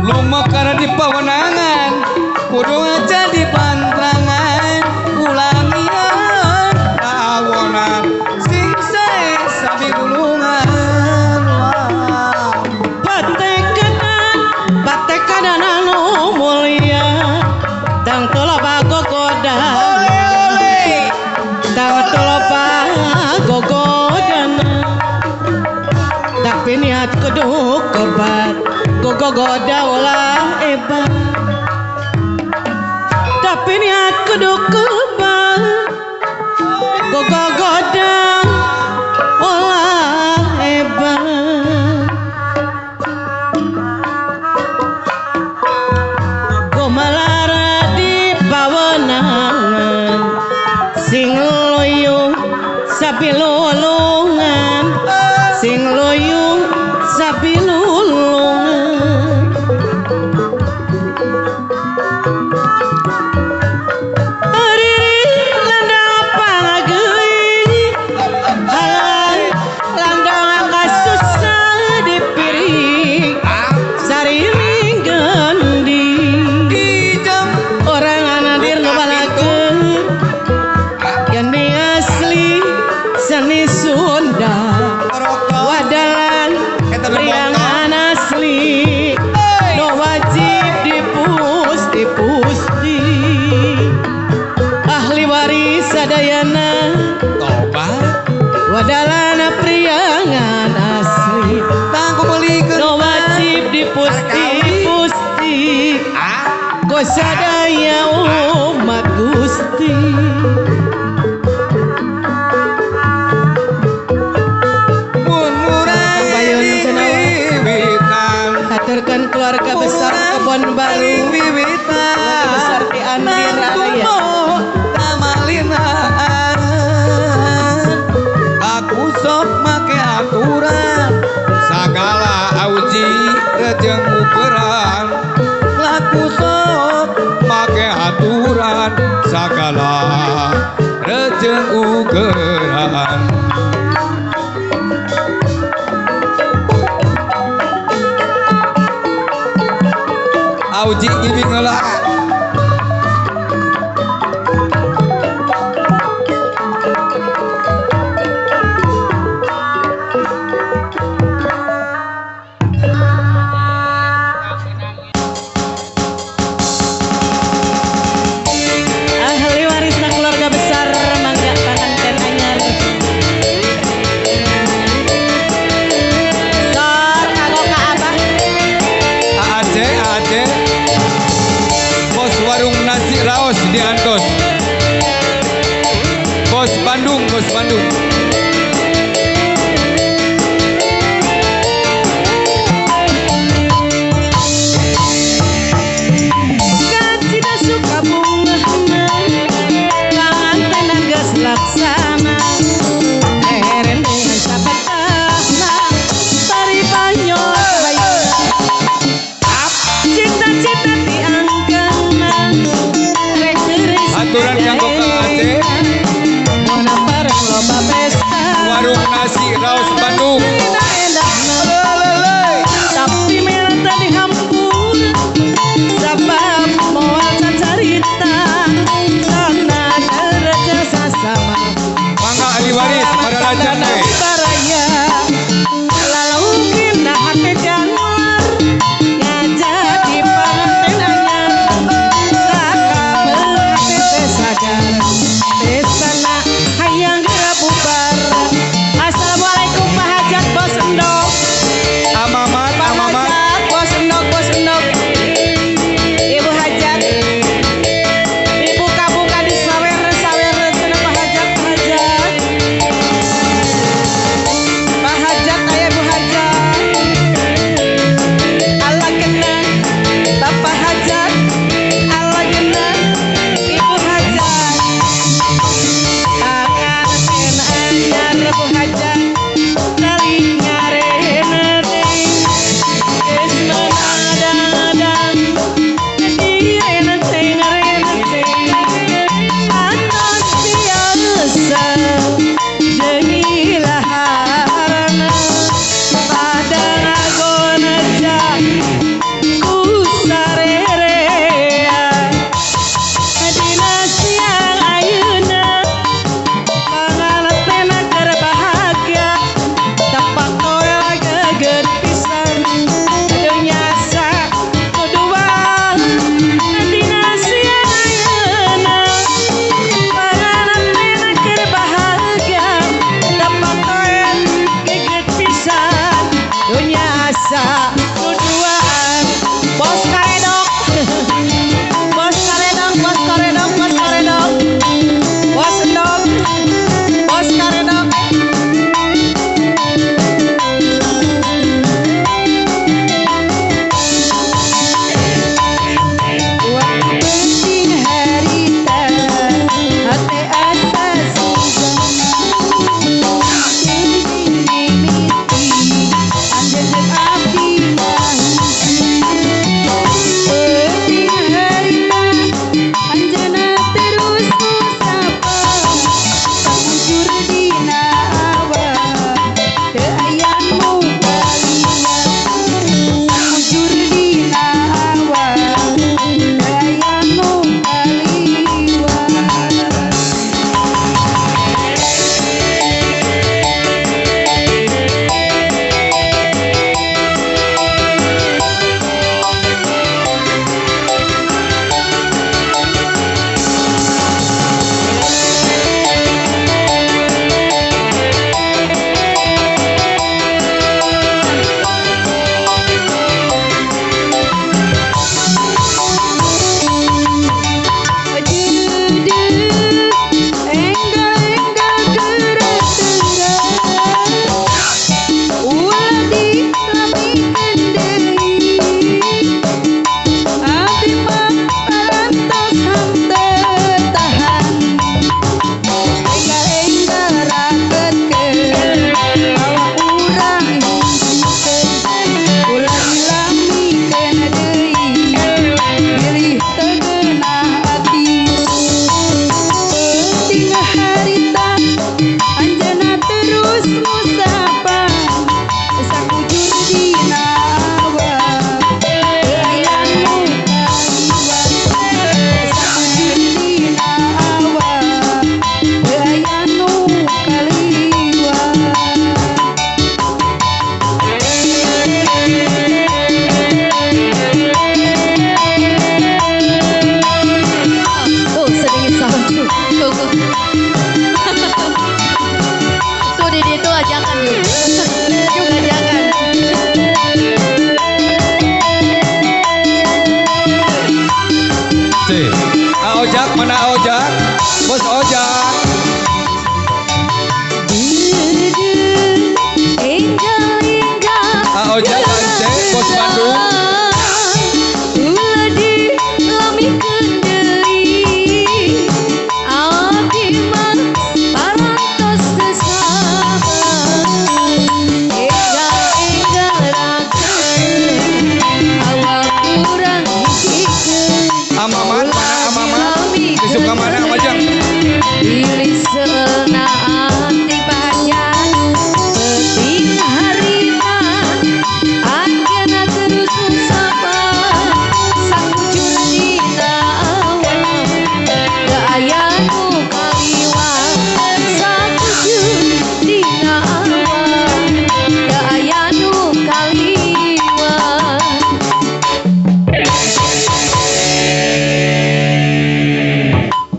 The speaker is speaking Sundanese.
Lumekar di pawenangan kudu aja di pantrangan ulangian kawonan sing sae sabi gulungan. Patekanan patekanan anu mulia tang loba gogoda Ole ole tang loba gogodana tapi niat kudu kebat gogogoda ulah hebat tapi niat kudu kebat gogogoda ulah hebat. Gomalara di pawenangan sing loyo sabilulungan sing loyo sabilulungan. Riri landang pangageui halang landang kasusah dipiring sarining gendi Kijang orang anadir nu balakeun gandeng asli seni Sunda wadalan priangan asli no wajib dipus dipusti ahli waris sadayana tobat wadalan priangan asli tangku meulikeun no wajib dipus dipusti go sadaya umat Gusti. Mun murah Bayun wiwitan haturkan keluarga besar Kebon Baru wiwitan keluarga besar di Andir Raya. Tamalinaan aku sok make aturan sagala auji rejeng ukuran laku sok make aturan sagala rejeng ukuran. Auji ngibing heula. Ahli warisna keluarga besar mangga panganten anyar. Sor kanggo ka Abah. AAC AAC Bos warung nasi Raos di Antos. Bos Bandung, Bos Bandung. Kacida suka bungahna pangantenan geus laksana erendungan sapetahna tari banyo bayu cita-cita diangkeuna rek teureus Aturan kanggo ka Aceh. Mona bareng loba pesta Warung nasi Raos Bandung.